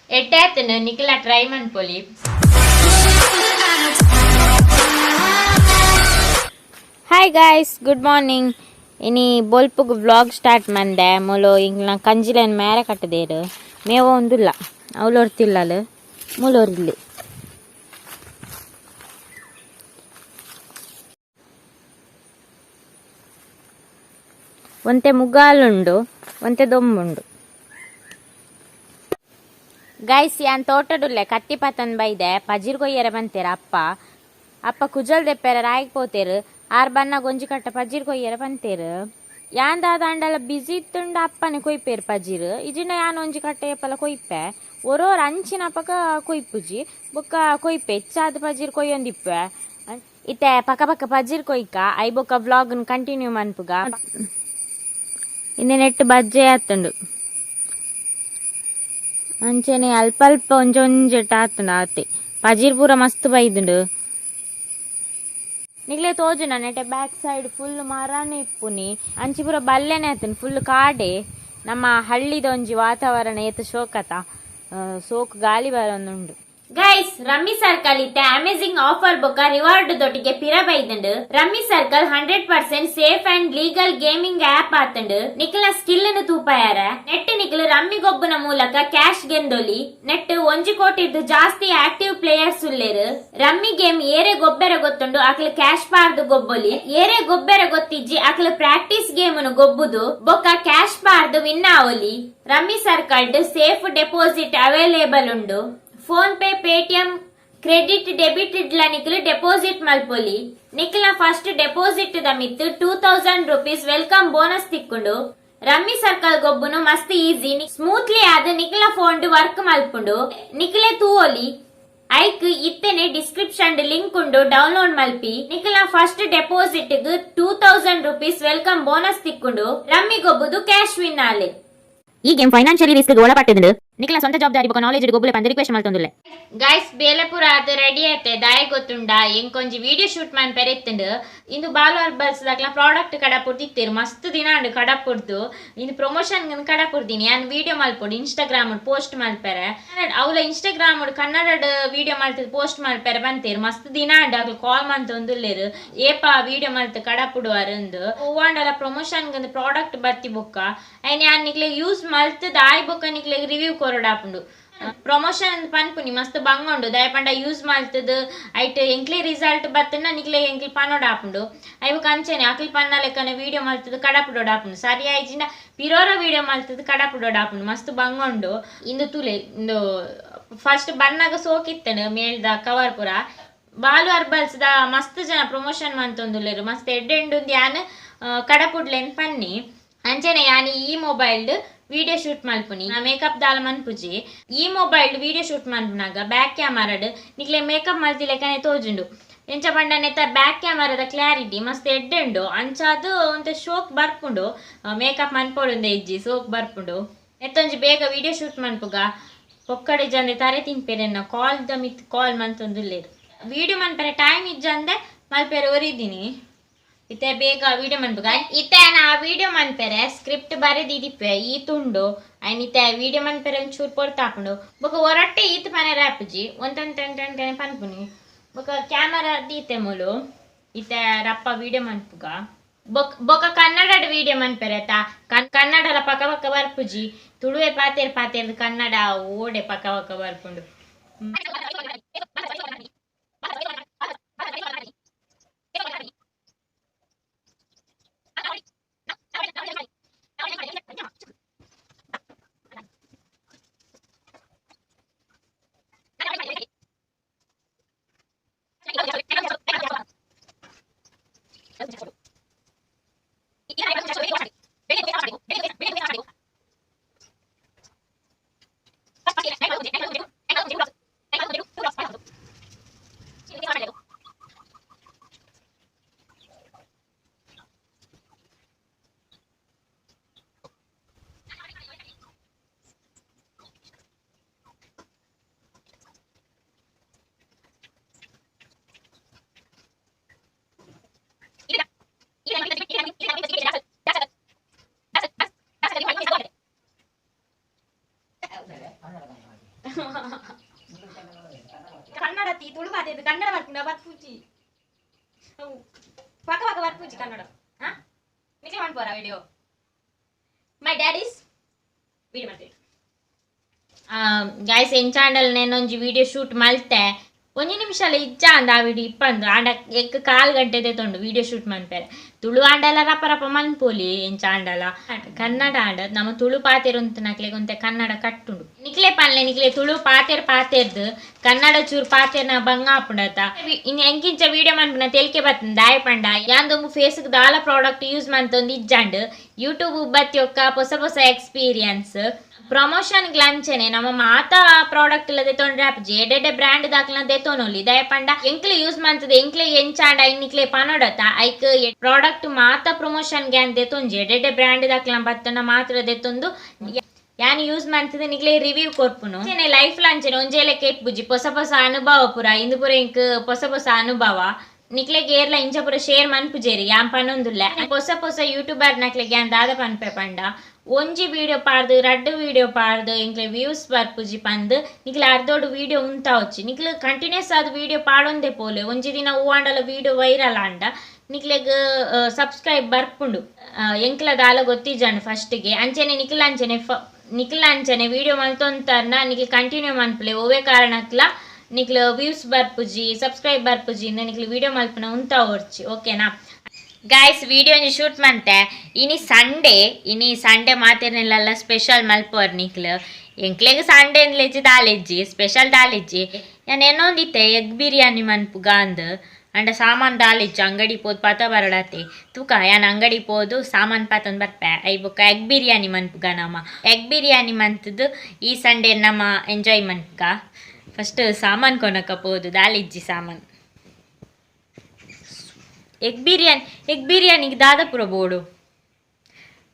ಎಡ್ಡೆ ನಿಖಿಲ ಟ್ರೈ ಮನ್ಪೊಲಿ. Hi guys, good morning. ಇನಿ ಬೊಲ್ಪುಗು ವ್ಲಾಗ್ ಸ್ಟಾರ್ಟ್ ಮಂದೆ. ಮೂಲು ಇಂಗ್ಲ ಕಂಜಿಲೆನ್ ಮೇರೆ ಕಟ್ಟದೇರು. ಮೇವ ಒಂದುಲ್ಲ, ಅವಲೊರ್ತಿಲ್ಲಲು ಮೂಲೋರಿಲ್ಲಿ. ಒಂತೆ ಮುಗಾಲುಂಡು, ಒಂತೆ ದೊಂಬುಂಡು. ಗೈಸ್, ಯಾನ್ ತೋಟಡುಲ್ಲೆ. ಕತ್ತಿ ಪತನ್ ಬೈದೆ. ಪಜಿರ್ ಕೊಯ್ಯರೆ ಬಂತೇರ ಅಪ್ಪ. ಅಪ್ಪ ಕುಜಲ್ ದೆಪ್ಪೆರೆ ರಾಯಿಗ್ ಪೋತೇರು. ಆರ್ ಬನ್ನ ಗೊಂಜಿ ಕಟ್ಟ ಪಜಿರ್ ಕೊಯ್ಯರೆ ಬಂತೇರು. ಯಾನ್ ದಾದಾಂಡಲ ಬಿಸಿ ಇತ್ತುಂಡ ಅಪ್ಪನೆ ಕೊಯ್ಪೇರು ಪಜಿರ್. ಇಜಿಂಡ ಯಾನ್ ಒಂಜಿ ಕಟ್ಟ ಏಪಲ ಕೊಯ್ಪೆ. ಒರೋರ್ ಅಂಚಿನ ಅಪಗ ಕೊಯ್ಪುಜಿ, ಬೊಕ್ಕ ಕೊಯ್ಪೆ. ಹೆಚ್ಚಾದ ಪಜಿರ್ ಕೊಯ್ಯೊಂದಿಪ್ಪೆ. ಇತ್ತೆ ಪಕ್ಕ ಪಕ್ಕ ಪಜಿರ್ ಕೊಯ್ಕ, I ಬೊಕ್ಕ ವ್ಲಾಗ್ ಕಂಟಿನ್ಯೂ ಮನ್ಪುಗ. ಇಂದೆ ನೆಟ್ ಬಜ್ಜೆ ಆತುಂಡು. ಅಂಚನೆ ಅಲ್ಪ ಅಲ್ಪ ಒಂಜೊಂಜೆಟ್ ಆತುಂಡು ಆತೆ. ಪಜಿರ್ ಪೂರ ಮಸ್ತ್ ಬೈದುಂಡು. ನಿಕ್ಲೆ ತೋಜುನ ನೆಟೆ ಬ್ಯಾಕ್ ಸೈಡ್ ಫುಲ್ ಮರನೇ ಇಪ್ಪುನಿ. ಅಂಚಿ ಪೂರ ಬಲ್ಲೆನೆ ಆತುಂಡು, ಫುಲ್ ಕಾಡೆ. ನಮ್ಮ ಹಳ್ಳಿದ ಒಂಜಿ ವಾತಾವರಣ ಏತ್ ಶೋಕತ, ಸೋಕು ಗಾಳಿ ಬರೊಂದುಂಡು. ಗೈಸ್, ರಮ್ಮಿ ಸರ್ಕಲ್ ಇತ್ತೆ ಅಮೇಸಿಂಗ್ ಆಫರ್ ಬೊಕ್ಕ ರಿವಾರ್ಡ್ ದೊಟ್ಟಿಗೆ ಪಿರ ಬೈದುಂಡು. Rummy circle 100% safe and legal gaming app ಆತುಂಡು. ನಿಕ್ಲ ಸ್ಕಿಲ್ ನು ತೂಪಾಯಾರ. ನೆಟ್ ನಿಕ್ಲು ರಮ್ಮಿ ಗೊಬ್ಬುನ ಮೂಲಕ ಕ್ಯಾಶ್ ಗೆಂದೊಲಿ. ನೆಟ್ 1 ಕೋಟಿರ್ದು ಜಾಸ್ತಿ ಆಕ್ಟಿವ್ ಪ್ಲೇಯರ್ಸ್ ಉಲ್ಲೇರು. ರಮ್ಮಿ ಗೇಮ್ ಏರೆ ಗೊಬ್ಬೆರ ಗೊತ್ತುಂಡು ಅಕ್ಲು ಕ್ಯಾಶ್ ಪಾರ್ದು ಗೊಬ್ಬೊಲಿ. ಏರೆ ಗೊಬ್ಬೆರ ಗೊತ್ತಿಜ್ಜಿ ಅಕ್ಲು ಪ್ರಾಕ್ಟೀಸ್ ಗೇಮ್ ನು ಗೊಬ್ಬುದು ಬೊಕ್ಕ ಕ್ಯಾಶ್ ಪಾರ್ದು ವಿನ್ ಆವೊಲಿ. Rummy circle safe deposit available ಉಂಡು. PhonePe, Paytm, credit, debit ಇಡ್ಲ ನಿಕ್ಲು ಡೆಪಾಸಿಟ್ ಮಲ್ಪೊಲಿ. ನಿಕ್ಲ ಫಸ್ಟ್ ಡೆಪಾಸಿಟ್ the ಮಿತ್ತು ₹2000 welcome bonus ತಿಕ್ಕುಂಡು. ರಮ್ಮಿ ಸರ್ಕಲ್ ಗೊಬ್ಬುನು ಮಸ್ತ್ ಈಸಿ, ಸ್ಮೂತ್ಲಿ ಆದ್ ನಿಕ್ಲ ಫೋನ್ ವರ್ಕ್ ಮಲ್ಪುಂಡು. ನಿಕ್ಲೆ ತೂವೊಲಿ. ಐಕ್ ಇತ್ತೆನೆ ಡಿಸ್ಕ್ರಿಪ್ಷನ್ ಲಿಂಕ್ ಉಂಡು, ಡೌನ್ಲೋಡ್ ಮಲ್ಪಿ. ನಿಕ್ಲ ಫಸ್ಟ್ ಡೆಪಾಸಿಟ್ ₹2000 welcome bonus ತಿಕ್ಕುಂಡು. ರಮ್ಮಿ ಗೊಬ್ಬುದು ಕ್ಯಾಶ್ ವಿನ್ ಆಲೆ. ಈ ಗೇಮ್ ಫೈನಾನ್ಷಿಯಲಿ ರಿಸ್ಕ್ ಒಳಪಟ್ಟಿದ್ದು. ನಿಖಿಲ ಸ್ವಂತ ಜವಾಬ್ದಾರಿ ಬೊಕ ನಾಲೆಜ್ ಗೊಬ್ಬುಲೆ ಪಂದ್ ರಿಕ್ವೆಸ್ಟ್ ಮಲ್ತೊಂದುಲ್ಲೆ. ಗೈಸ್, ಬೇಲೆಪುರ ಅದು ರೆಡಿ ಆಯ್ತೆ. ದಾಯ ಗೊತ್ತುಂಡ, ಎಂಕೊಂಜಿ ವಿಡಿಯೋ ಶೂಟ್ ಮನ್ ಪೆರೆತ್ತುಂಡು. ಇಂದು ಬಾಲು ಹರ್ಬಲ್ಸ್ ದಾಕ್ಲ ಪ್ರಾಡಕ್ಟ್ ಕಡಪುರ್ದಿತ್ತೀರು. ಮಸ್ತ್ ದಿನ ಉಂಡು ಕಡಪುರ್ದು. ಇಂದು ಪ್ರಮೋಷನ್ ಕಡಪುರ್ದಿನಿ. ಯಾನ್ ವಿಡಿಯೋ ಮಲ್ಪೊಡು, ಇನ್ಸ್ಟಾಗ್ರಾಮ್ ಪೋಸ್ಟ್ ಮಲ್ಪೆರೆ. ಅವಲ ಇನ್ಸ್ಟಾಗ್ರಾಮ್ ಕನ್ನಡ ವಿಡಿಯೋ ಮಲ್ತದ್ ಪೋಸ್ಟ್ ಮಲ್ಪೆರೆ ಬಂತೇರು. ಮಸ್ತ್ ದಿನ ಉಂಡು ಅಕ್ಲು ಕಾಲ್ ಮಂತೊಂದುಲ್ಲೇರು, ಏಪ ವಿಡಿಯೋ ಮಲ್ತ್ ಕಡಪುಡುವಾರು ಅಂದು. ಹೂವಾಂಡಲ ಪ್ರಮೋಷನ್ ಪ್ರಾಡಕ್ಟ್ ಬತ್ತಿ ಬೊಕ್ಕ ಐನ್ ಯಾನ್ ನಿಕ್ಲೆ ಯೂಸ್ ಮಲ್ತದ ಆಯ್ ಬೊಕ್ಕ ನಿಕ್ಲೆ ರಿವ್ಯೂ ಕೊರಡಾಪುಂಡು. ಪ್ರಮೋಷನ್ ಪನ್ಪುನಿ ಮಸ್ತ್ ಬಂಗ ಉಂಡು. ದಯಪಂಡ ಯೂಸ್ ಮಲ್ತದ್ ಐಟ್ ಎಂಕ್ಲೆ ರಿಸಲ್ಟ್ ಬತ್ತನ ನಿಕ್ಲೆ ಎಂಕ್ಲೆ ಪನೋಡಾಪುಂಡು. ಐವಕ್ ಅಂಚನೆ ಅಕ್ಲ್ ಪನ್ನ ಲೆಕ್ಕನೆ ವಿಡಿಯೋ ಮಲ್ತದ್ ಕಡಪುಡೋಡಾಪುಂಡು. ಸರಿ ಆಯ್ಜಿಂಡ ಪಿರೋರ ವಿಡಿಯೋ ಮಲ್ತದ್ ಕಡಪುಡೋಡಾಪುಂಡು. ಮಸ್ತ್ ಬಂಗ ಉಂಡು. ಇಂದು ತುಲೆ, ಇಂದು ಫಸ್ಟ್ ಬನ್ನಾಗ ಸೋಕಿತ್ತನು ಮೇಲ್ದ ಕವರ್ ಪೂರ. ಬಾಲು ಹರ್ಬಲ್ಸ್ ದ ಮಸ್ತ್ ಜನ ಪ್ರಮೋಷನ್ ಮಂತೊಂದುಲ್ಲೆರ್. ಮಸ್ತ್ ಎಡ್ಡೆ ಉಂಡು. ಯಾನ್ ಕಡಪುಡ್ಲೆನ್ ಪನ್ನಿ. ಅಂಚನೆ ಯಾನ್ ಈ ಮೊಬೈಲ್ ವಿಡಿಯೋ ಶೂಟ್ ಮಲ್ಪುನಿ, ಮೇಕಪ್ ದಾಲ ಮನ್ಪುಜಿ. ಈ ಮೊಬೈಲ್ ವಿಡಿಯೋ ಶೂಟ್ ಮನ್ಪುನಾಗ ಬ್ಯಾಕ್ ಕ್ಯಾಮರಾಡ್ ನಿಕ್ಲೆ ಮೇಕಪ್ ಮಲ್ತಿ ಲೆಕ್ಕನೆ ತೋಜುಂಡು. ಎಂಚ ಪಂಡ ನೆತ್ತ ಬ್ಯಾಕ್ ಕ್ಯಾಮರಾದ ಕ್ಲಾರಿಟಿ ಮಸ್ತ್ ಎಡ್ಡೆ ಉಂಡು. ಅಂಚಾದ್ ಒಂತೆ ಶೋಕ್ ಬರ್ಪುಂಡು. ಮೇಕಪ್ ಮನ್ಪೊಡುಂದೆ ಇಜ್ಜಿ, ಸೋಕ್ ಬರ್ಪುಂಡು. ನೆತ್ತೊಂಜಿ ಬೇಗ ವಿಡಿಯೋ ಶೂಟ್ ಮನ್ಪುಗ. ಪೊಕ್ಕಡೆ ಜನ ತರೆ ತಿನ್ಪೇರೆನ್ನ, ಕಾಲ್ the ಮಿತ್ ಕಾಲ್ ಮಂತೊಂದುಲ್ಲೆರ್. ವಿಡಿಯೋ ಮನ್ಪೆರೆ ಟೈಮ್ ಇಜ್ಜಂದೆ ಮಲ್ಪೆರೆ ಒರಿದಿನಿ. ಇತ್ತೆ ಬೇಗ ವಿಡಿಯೋ ಮನ್ಪುಗ. ಇತ್ತೆ ಆ ವಿಡಿಯೋ ಮನ್ಪೆರೆ ಸ್ಕ್ರಿಪ್ಟ್ ಬರೆದಿದಿಪ್ಪೆ. ಈ ತುಂಡು ಐನ್ ಇತ್ತೆ ವಿಡಿಯೋ ಮನ್ಪೆರೆ ಒಂಚೂರು ಪೊರ್ತಾಪುಂಡು. ಬೊಕ ಒರಟ್ಟೆ ಈತ್ ಪನೆರೆ ಆಪುಜಿ, ಒಂತಂತಂತಂತನೆ ಪನ್ಪುನಿ. ಬೊಕ ಕ್ಯಾಮರಾ ದೀತೆ ಮೂಲು. ಇತ್ತೆ ರಪ್ಪ ವಿಡಿಯೋ ಮನ್ಪುಗ. ಬೊಕ್ ಬೊಕ ಕನ್ನಡ ವಿಡಿಯೋ ಮನ್ಪೆರೆ ತಾ ಕನ್ನಡಲ ಪಕ ಪಕ ಬರ್ಪುಜಿ. ತುಳುವೆ ಪಾತೆರ್ ಪಾತೆರ್ದು ಕನ್ನಡ ಓಡೆ ಪಕ ಪಕ ಬರ್ಪುಂಡು. ಕನ್ನಡ ತಿ ತುಳು ಮಾತಾಡ್ದು ಕನ್ನಡ ಬರ್ಪುಂಡ ಬರ್ಪುಜಿ ಪಕ್ಕ ಪಕ್ಕ ಬರ್ಪುಜಿ ಕನ್ನಡ. ಹಾ, ನಿಖಿಲ್ ಮಾಡ್ಬೋರಾ ವಿಡಿಯೋ? ಮೈ ಡ್ಯಾಡೀಸ್ ವಿಡಿಯೋ ಮಾಡ್ತೀವಿ. ಗಾಯ್ಸ್, ಎಂಚಾಂಡಲ್ నేనొంజి ವಿಡಿಯೋ ಶೂಟ್ ಮಲ್ತೆ. ಒಂಜಿ ನಿಮಿಷ ಇಜ್ಜ ಅಂದ ಆ ವಿಡಿಯೋ ಇಪ್ಪಂದು. ಆಂಡ ಎಕ್ ಕಾಲ್ ಗಂಟೆ ತೊಂಡು ವಿಡಿಯೋ ಶೂಟ್ ಮನ್ಪೆರೆ. ತುಳು ಆಂಡಲ ರಪ ರಪ ಮನ್ಪೋಲಿ ಎಂಚ ಆಂಡಲ. ಕನ್ನಡ ಆಂಡ ನಮ್ಮ ತುಳು ಪಾತೆರುಂತು ನಕ್ಲೆಗ್ ಒಂತೆ ಕನ್ನಡ ಕಟ್ಟುಂಡು. ನಿಕ್ಲೆ ಪನ್ಲೆ, ನಿಕ್ಲೆ ತುಳು ಪಾತೆರ್ ಪಾತೆರ್ದು ಕನ್ನಡ ಚೂರು ಪಾತೆರ್ನ ಬಂಗ ಆಪುಂಡತ. ಇನ್ ಎಂಕಿಂಚ ವಿಡಿಯೋ ಮನ್ಪುನ ತೆಲಿಕೆ ಬತ್ತುಂಡು. ದಾಯ ಪಂಡ ಯಾಂದೊಂಬು ಫೇಸ್ಗ್ ದಾಲ ಪ್ರಾಡಕ್ಟ್ ಯೂಸ್ ಮಂತೊಂದು ಇಜ್ಜಾಂಡ್. ಯೂಟ್ಯೂಬ್ ಬತ್ತಿ ಒಕ್ಕ ಪೊಸ ಪೊಸ ಎಕ್ಸ್ಪೀರಿಯನ್ಸ್. ಪ್ರಮೋಷನ್ ಗ್ಲಂಚನೆ ನಮ್ಮ ಮಾತಾ ಪ್ರಾಡಕ್ಟ್ ಇಲ್ಲ ದೆತೊಂಡ್ರೆ ಆಪುಜಿ. ಎಡ್ಡೆಡ್ಡೆ ಬ್ರ್ಯಾಂಡ್ ದಾಕ್ಲನ ದೆತೊನೊಲಿ. ದಾಯ ಪಂಡ ಎಂಕ್ಲೆ ಯೂಸ್ ಮಂತದ ಎಂಕ್ಲೆ ಎಂಚಾಂಡ ಐನಿಕ್ಲೆ ಪನೊಡತ. ಐಕ್ ಪ್ರಾಡಕ್ಟ್ ಮಾತಾ ಪ್ರಮೋಷನ್ ಗ್ಯಾನ್ ದೆತೊಂಜಿ. ಎಡ್ಡೆಡ್ಡೆ ಬ್ರ್ಯಾಂಡ್ ದಾಕ್ಲನ ಬತ್ತನ ಮಾತ್ರ ದೆತೊಂದು ಯಾನ್ ಯೂಸ್ ಮಂತದ ನಿಕ್ಲೆ ರಿವ್ಯೂ ಕೊರ್ಪುನು. ಲೈಫ್ ಲಾಂಚನೆ ಒಂಜೇ ಲೆಕ್ಕ ಇಪ್ಪುಜಿ. ಪೊಸ ಪೊಸ ಅನುಭವ ಪೂರ ಇಂದು ಪೂರ ಇಂಕ್ ಪೊಸ ಪೊಸ ಅನುಭವ. ನಿಕ್ಲೆಗ್ ಏರ್ಲ ಇಂಚ ಪೂರ ಶೇರ್ ಮನ್ಪುಜೇರಿ ಯಾನ್ ಪನೊಂದುಲ್ಲೆ. ಪೊಸ ಪೊಸ ಯೂಟ್ಯೂಬರ್ ನಕ್ಲೆಗ್ ಯಾನ್ ದಾದ ಪನ್ಪೆ ಪಂಡ, ಒಂಜಿ ವಿಡಿಯೋ ಪಾಡ್ದು ರಡ್ಡ್ ವಿಡಿಯೋ ಪಾಡ್ದು ಎಂಕ್ಲೆ ವ್ಯೂಸ್ ಬರ್ಪುಜಿ ಪಂದ್ ನಿಕ್ಲೆ ಅರ್ಧೋಡು ವಿಡಿಯೋ ಉಂತಾವೊಚ್ಚಿ. ನಿಕ್ಲೆ ಕಂಟಿನ್ಯೂಸ್ ಆದ್ ವಿಡಿಯೋ ಪಾಡೊಂದೆ ಪೋಲೆ. ಒಂಜಿ ದಿನ ಹೂವಾಂಡಲ ವಿಡಿಯೋ ವೈರಲ್ ಆಂಡ ನಿಕ್ಲೆಗ್ ಸಬ್ಸ್ಕ್ರೈಬ್ ಬರ್ಪುಂಡು. ಎಂಕ್ಲ ದಾಲ ಗೊತ್ತಿಜ್ಜಂಡ್ ಫಸ್ಟ್ಗೆ. ಅಂಚನೆ ನಿಕ್ಲ ಅಂಚನೆ ನಿಕ್ಲ ಅಂಚನೆ ವಿಡಿಯೋ ಮಲ್ತೊಂತಾರ್ನ ನಿಕ್ಲೆ ಕಂಟಿನ್ಯೂ ಮನ್ಪುಲೆ. ಒವ್ವೇ ಕಾರಣಕ್ಲ ನಿಕ್ಲು ವ್ಯೂಸ್ ಬರ್ಪುಜಿ ಸಬ್ಸ್ಕ್ರೈಬ್ ಬರ್ಪುಜಿ ಇಂದ ನಿಕ್ಲು ವಿಡಿಯೋ ಮಲ್ಪುನ ಉಂತಾವೊರ್ಚಿ, ಓಕೆನಾ? ಗಾಯ್ಸ್, ವಿಡಿಯೋ ಒಂಜಿ ಶೂಟ್ ಮಂತೆ. ಇನಿ ಸಂಡೇ, ಇನಿ ಸಂಡೇ ಮಾತೆರ್ನೆಲ್ಲ ಸ್ಪೆಷಲ್ ಮಲ್ಪುವರ್ ನಿಕ್ಲು. ಎಂಕ್ಲೆಗ್ ಸಂಡೇ ಲೆಜ್ಜಿ ದಾಲೆಜ್ಜಿ ಸ್ಪೆಷಲ್ ದಾಲೆಜ್ಜಿ. ಯಾನ್ ಎನ್ನೊಂದಿತ್ತೆ ಎಗ್ ಬಿರಿಯಾನಿ ಮನ್ಪುಗ ಅಂದ್. ಅಂಡ ಸಾಮಾನ್ ದಾಲೆಜ್ಜಿ. ಅಂಗಡಿ ಪೋದು ಪಾತ ಬರಡಾತೆ. ತೂಕ, ಯಾನ್ ಅಂಗಡಿ ಪೋದು ಸಾಮಾನ್ ಪಾತೊಂದು ಬರ್ಪೆ. I ಬೊಕ್ಕ ಎಗ್ ಬಿರಿಯಾನಿ ಮನ್ಪುಗ ನಮ. ಎಗ್ ಬಿರಿಯಾನಿ ಮಂತುದು ಈ ಸಂಡೇ ನಮ ಎಂಜಾಯ್ ಮನ್ಪುಗ. ಫಸ್ಟ್ ಸಾಮಾನ್ ಕೊನಕ ಪೋದು, ದಾಲೆಜ್ಜಿ ಸಾಮಾನ್. ಎಗ್ ಬಿರಿಯಾನಿ, ಎಗ್ ಬಿರಿಯಾನಿಗೆ ದಾದ ಪೂರ ಬೋಡು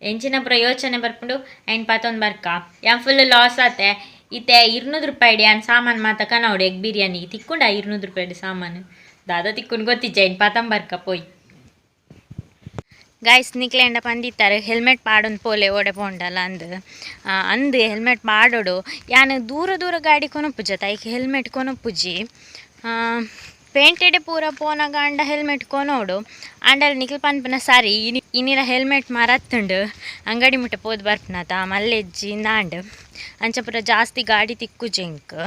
ಎಂಚಿನ ಪೂರ ಯೋಚನೆ ಬರ್ಪುಂಡು. ಐನ್ ಪಾತೊಂದು ಬರ್ಕ. ಯಾನ್ ಫುಲ್ ಲಾಸ್ ಆತೆ. ಇತ್ತೆ 200 ರೂಪಾಯಿ ಯಾನ್ ಸಾಮಾನು ಮಾತ ಕನವಡು. ಎಗ್ ಬಿರಿಯಾನಿಗೆ ತಿಕ್ಕೊಂಡ 200 ರೂಪಾಯಿ ಸಾಮಾನು ದಾದ ತಿಕ್ಕೊಂಡು ಗೊತ್ತಿಜ್ಜ. ಐನ್ ಪಾತಂಬರ್ಕ ಪೋಯ್. ಗಾಯ್ಸ್, ನಿಕ್ಲೆಂಡ ಪಂದಿತ್ತಾರೆ ಹೆಲ್ಮೆಟ್ ಪಾಡೊಂದು ಪೋಲೆ ಓಡೆ ಪೋಂಡಲ ಅಂದ್. ಅಂದ್ ಹೆಲ್ಮೆಟ್ ಪಾಡೊಡು. ಯಾನ್ ದೂರ ದೂರ ಗಾಡಿ ಕೊನೊಪುಜ ಐಕ್ ಹೆಲ್ಮೆಟ್ ಕೊನೊಪುಜಿ. ಪೇಂಟೆಡೆ ಪೂರ ಪೋನಗ ಆಂಡ ಹೆಲ್ಮೆಟ್ ಕೊನೊಡು. ಆಂಡಲ ನಿಕ್ಲ್ ಪನ್ಪುನ ಸರಿ. ಇನಿ ಇನಿಲ ಹೆಲ್ಮೆಟ್ ಮರತ್ತುಂಡು. ಅಂಗಡಿ ಮುಟ್ಟ ಪೋದು ಬರ್ಪುನತ ಮಲ್ಲೆಜ್ಜಿ ನಾಂಡ್. ಅಂಚ ಪೂರ ಜಾಸ್ತಿ ಗಾಡಿ ತಿಕ್ಕುಜಿ ಎಂಕ್.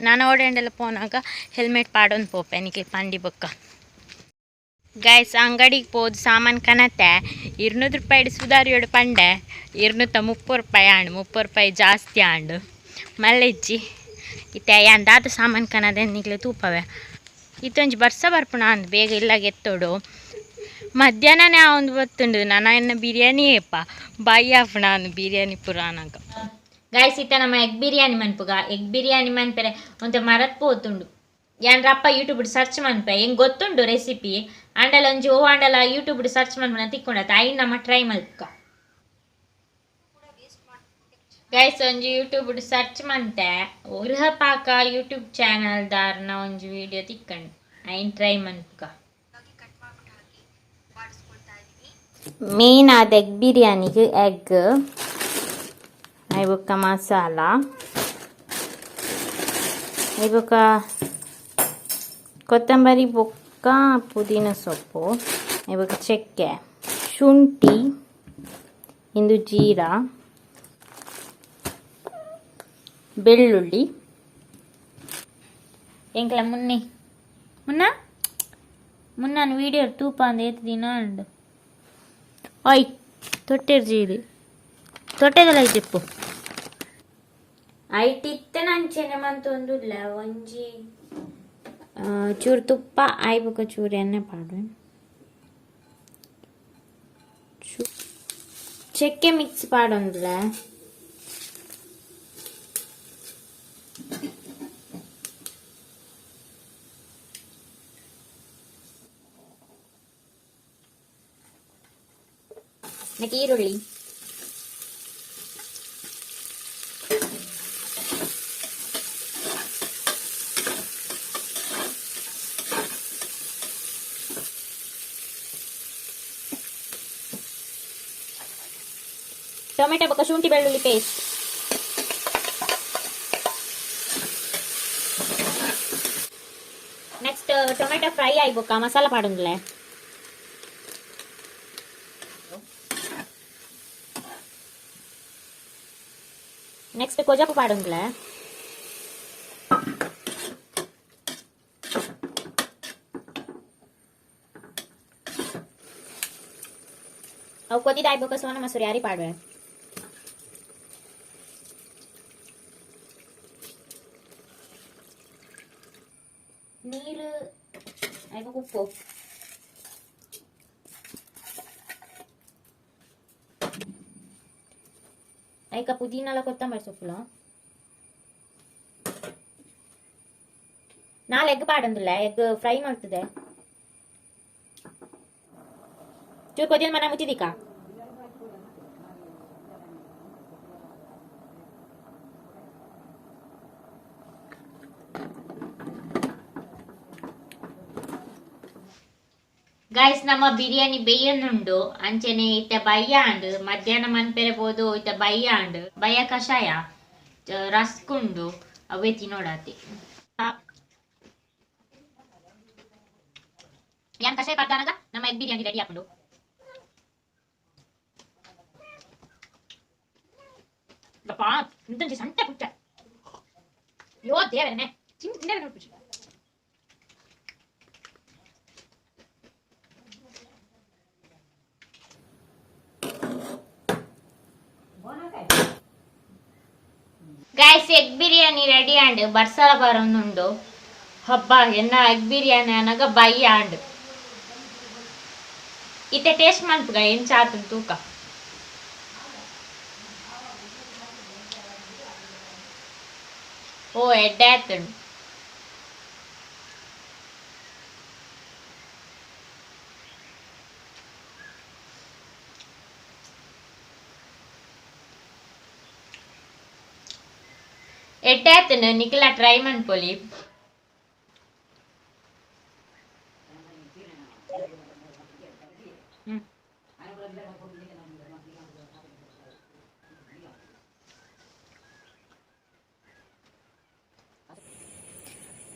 ನಾನ ಓಡೇಂಡಲ ಪೋನಾಗ ಹೆಲ್ಮೆಟ್ ಪಾಡೊಂದು ಪೋಪೆ ನಿಕ್ಲ್ ಪಂಡಿ ಬೊಕ್ಕ. ಗಾಯ್ಸ್, ಅಂಗಡಿಗೆ ಪೋದು ಸಾಮಾನು ಕನತೆ. 200 ರೂಪಾಯಿ ಸುಧಾರಿಯೋಡು ಪಂಡೆ. 230 ರೂಪಾಯಿ ಆಂಡ್. 30 ರೂಪಾಯಿ ಜಾಸ್ತಿ ಆಂಡು. ಮಲ್ಲೆಜ್ಜಿ. ಇತ್ತೆ ಯಾನ್ ದಾದ ಸಾಮಾನು ಕನದೆ ನಿಕ್ಲೆ ತೂಪವೆ. ಇತ್ತೊಂಜಿ ಬರ್ಸ ಬರ್ಪುಣ ಅಂದ್. ಬೇಗ ಇಲ್ಲಾಗ ಎತ್ತೋಡು. ಮಧ್ಯಾಹ್ನನೇ ಒಂದು ಬತ್ತುಂಡು. ನನ ಎನ್ನ ಬಿರಿಯಾನಿ ಏಪ ಬಾಯಿ ಆಪುಣ ಅಂದ್ ಬಿರಿಯಾನಿ ಪುರಾಣಗ. ಗಾಯ್ಸ್, ಇತ್ತ ನಮ್ಮ ಎಗ್ ಬಿರಿಯಾನಿ ಮನ್ಪುಗ. ಎಗ್ ಬಿರಿಯಾನಿ ಮನ್ಪೆರೆ ಒಂತೆ ಮರತ್ ಪೋತುಂಡು. ಯಾನ್ ರಪ್ಪ ಯೂಟ್ಯೂಬ್ ಸರ್ಚ್ ಮನ್ಪೆ. ಎಂಗ್ ಗೊತ್ತುಂಡು ರೆಸಿಪಿ. ಆಂಡಲ ಒಂಜಿ ಓ ಆಂಡಲ ಯೂಟ್ಯೂಬ್ ಸರ್ಚ್ ಮನ್ಪುನ ತಿಕ್ಕೊಂಡತ. ಐನ್ ನಮ್ಮ ಟ್ರೈ ಮಲ್ಪುಗ. ಗೈಸ್, ಒಂಜಿ ಯೂಟ್ಯೂಬ್ ಸರ್ಚ್ ಮಂತೆ. ಗೃಹ ಪಾಕ ಯೂಟ್ಯೂಬ್ ಚಾನಲ್ ದಾರ್ನ ಒಂಜಿ ವಿಡಿಯೋ ತಿಕ್ಕಂಡು. ಐನ್ ಟ್ರೈ ಮನ್ಪುಗ. ಮೇನ್ ಆದ ಎಗ್ ಬಿರಿಯಾನಿಗೆ ಎಗ್, I ಬೊಕ್ಕ ಮಸಾಲ, I ಬೊಕ್ಕ ಕೊತ್ತಂಬರಿ ಬೊಕ್ಕ ಪುದೀನ ಸೊಪ್ಪು, I ಬೊಕ್ಕ ಚಕ್ಕೆ, ಶುಂಠಿ, ಇಂದು ಜೀರಾ, ಬೆಳ್ಳುಳ್ಳಿ. ಎಂಕಲ ಮುನ್ನೆ ಮುನ್ನ ಮುನ್ನಾನು ವೀಡಿಯೋ ತೂಪ ಅಂದ ಏತ್ ದಿನ ಉಂಡು. ಓಯ್, ತೊಟ್ಟೆರ್ಜಿ ಇದು ತೊಟ್ಟೆದಲ್ಲ ಐತಿಪ್ಪು. ಐಟ್ ಇತ್ತನ ಅಂಚೆನೆ ಮಂತೊಂದುಲ್ಲ. ಒಂಜಿ ಚೂರು ತುಪ್ಪ, ಆಯ್ ಬೊಕ್ಕ ಚೂರು ಎಣ್ಣೆ ಪಾಡು. ಚಕ್ಕೆ ಮಿಕ್ಸ್ ಪಾಡೊಂದುಲ್ಲ. ಮತ್ತೆ ಈರುಳ್ಳಿ. ಟೊಮೆಟೊ ಬೊಕ್ಕ ಶುಂಠಿ ಬೆಳ್ಳುಳ್ಳಿ ಪೇಸ್ಟ್. ಟೊಮೆಟೊ ಫ್ರೈ ಆಯ್ಬೊಕ್ಕ ಮಸಾಲ ಪಾಡುಂಗ್ಲೆ. ನೆಕ್ಸ್ಟ್ ಕೊಜಪು ಪಾಡುಂಗ್ಲೆ. ಅವು ಕೊದಿದ ಆಯ್ಬೊಕ್ಕ ಸೋನ ಮಸೂರಿ ಯಾರಿ ಪಾಡುವೆ. ನೀರು ಆಯ್ಬೊಕ್ಕ ಉಪ್ಪು. ಐಕ ಪುದೀನಾಲ ಕೊತ್ತಂಬರಿ ಸೊಪ್ಪುಲ. ನಾಲ್ ಎಗ್ ಪಾಡೊಂದುಲ್ಲ, ಎಗ್ ಫ್ರೈ ಮಾಡ್ತದೆ. ಚೂರು ಕೊದಿನ ಮನ ಮುಚ್ಚಿದಿಕ್ಕ. ಗೈಸ್, ನಮ್ಮ ಬಿರಿಯಾನಿ ಬೇಯನ್ನುಂಡು. ಅಂಚನೆ ಇತ್ತ ಬಯ್ಯ ಅಂಡ್ ಮಧ್ಯಾಹ್ನ ಮನ್ಪೆರೆ ಬೋದು. ಇತ್ತ ಬಯ್ಯ ಅಂಡ್ ಬಯ್ಯ ಕಷಾಯ ರಸ್ಕುಂಡು ಅವೇ ತಿನ್ನೋಡಾತಿ. ಯಾನ್ ಕಷಾಯ ಪಡ್ದಾನಗ ನಮ್ಮ ಎಗ್ ಬಿರಿಯಾನಿ ರೆಡಿ ಹಾಕೊಂಡು. ಇಂತಂಚಿ ಸಂತೆ ಪುಚ್ಚ. ಯೋ ದೇವರನೆ, ತಿಂದು ತಿಂದರೆ ನೋಡ್ಪುಚ್ಚ. ಗೈಸ್, ಎಗ್ ಬಿರಿಯಾನಿ ರೆಡಿ ಆಂಡ್. ಬರ್ಸಲ ಬರೊಂದುಂಡು. ಹಬ್ಬ ಎನ್ನ ಎಗ್ ಬಿರಿಯಾನಿ ಅನಗ ಬೈ ಆಂಡ್. ಇತ್ತೆ ಟೇಸ್ಟ್ ಮನ್ಪುಗ ಎಂಚ ಆತುಂಡು ತೂಕ. ಓ, ಎಡ್ಡೆ ಆತುಂಡು. ಎಡ್ಡೆ ಆತುಂಡು. ನಿಕಲ ಟ್ರೈ ಮನ್ಪೊಲಿ.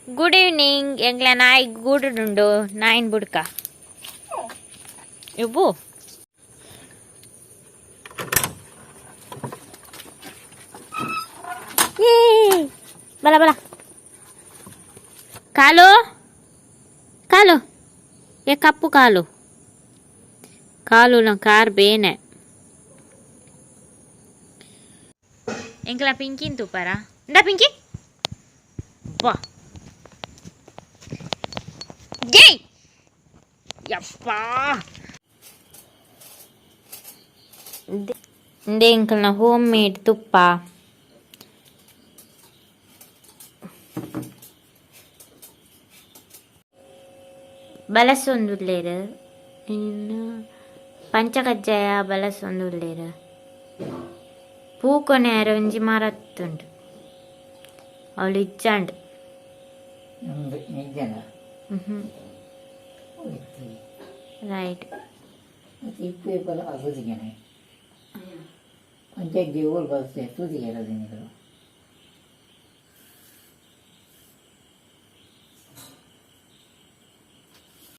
Good evening. ಎಂಗ್ಲ ನಾಯಿ ಗೂಡುಂಡು, ನಾಯಿನ್ ಬುಡ್ಕ ಇಬ್ಬು. ಬಲ ಬಲ, ಕಾಲು ಕಾಲು, ಏ ಕಪ್ಪು ಕಾಲು ಕಾಲು, ನಮ್ಮ ಕಾರ್ ಬೇನೆ. ಎಂಕ್ಲ ಪಿಂಕಿನ್ ತೂಪಾರ. ಇಂದ ಪಿಂಕಿ ಬಾ. ಜೈ ಯಪ್ಪಾ. ಇಂದೇ ಎಂಕಲ್ನ ಹೋಮ್ ಮೇಡ್ ತುಪ್ಪ. ಬಲಸೊಂದುಲ್ಲೆರ್. ಇನ್ನು ಪಂಚಕಜ್ಜಾಯ ಬಲಸೊಂದುಲ್ಲೆರ್. ಪೂ ಕೊನೆಯರ ಒಂಜಿ ಮರತ್ತುಂಡು, ಅವ್ಲು ಇಜ್ಜಾಂಡ್. ನಿಜನ? ಹ್ಮ್, ರೈಟ್. ಇಪ್ಪು ಬಲ ಅಸದಿಗೆನೆ ಪಂಚಾಯತ್ ದೇವಲ್ ಬಸ್ ತೂದಿಗೆ.